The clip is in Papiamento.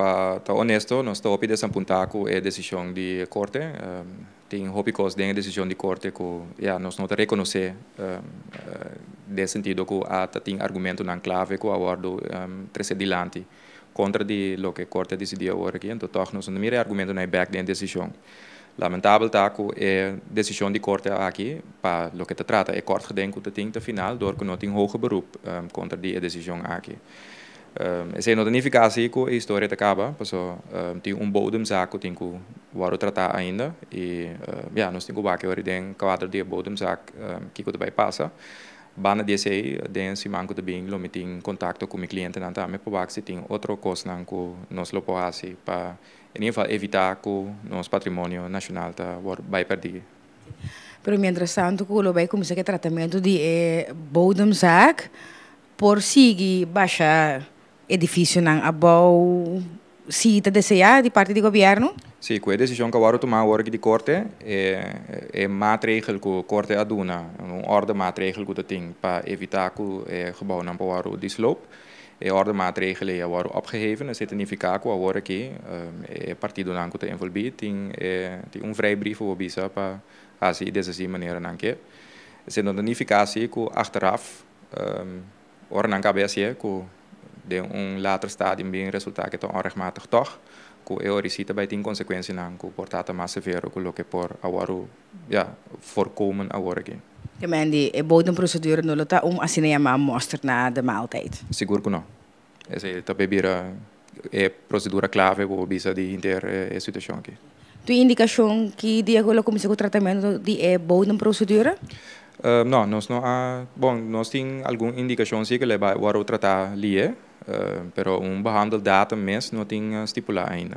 Pa ta honesto, nos ta hopi desapuntá ku e desishon di korte. Tin hopi kos den e desishon di korte ku ya nos no ta rekonosé, den sentido ku a ta tin argumentonan klave ku a wòrdu trese dilanti kontra di loke korte a disidí awor aki. Anto tòg nos no ta mira e argumentonan ei bèk den e desishon. Lamentabel ta ku e desishon di korte aki pa loke ta trata e kort geding ku ta tin ta final dor ku no tin hoger beroep kontra di e desishon aki. Esei no ta nifiká si ku e historia ta kaba, paso tin un bodemzaak ku tin ku wòrdu tratá ainda i ya, nos tin ku wak e ora den kuadro di e bodemzaak kiko ta bai pasa. Banda di esei, den e siman ku ta bin lo mi tin kontakto ku mi klientenan tambe pa wak si tin otro kosnan ku nos lo por hasi pa en ieder geval evitá ku nos patrimonio nashonal ta wòrdu bai pèrdí. Pero mientras tanto ku lo bai kuminsá ku e tratamentu di e bodemzaak, por sigui basha edificionan abou si ta desea di parti di gobierno? Si, cu e decision cu a wordo tuma awor aki di Corte, e maatregel cu Corte a duna, un orde maatregel cu ta tin pa evita cu e gebouwnan por wordo disloop, e orde maatregel ey a wordo opgeheven. Esey ta nifica cu awor aki e partidonan cu ta envolvi tin tin un vrijbrief bo bisa pa haci y deshaci manera nan ke. Esey no ta nifica si cu achteraf, ora nan kabe hasié ku den un later stadium bin resultá ku e ta onrechtmatig tòg, ku e ora si ta bai tin konsekuensianan ku por ta ta mas severo ku loke por a wòrdu, ya, voorkomen awor aki. Ke men di e bodemprocedure no lo ta un asina yamá mosterd na de maaltijd? Sigur ku no. Esei ta bay bira e procedura clave bo bisa di henter e situacion aki. Tin indicacion ki dia cu lo cuminsa cu tratamento di e bodemprocedure? No, nos no a, bon, nos tin algun indicacion si cu lo bay worde trata lie, pero un behandeldatum mes no tin stipula ainda.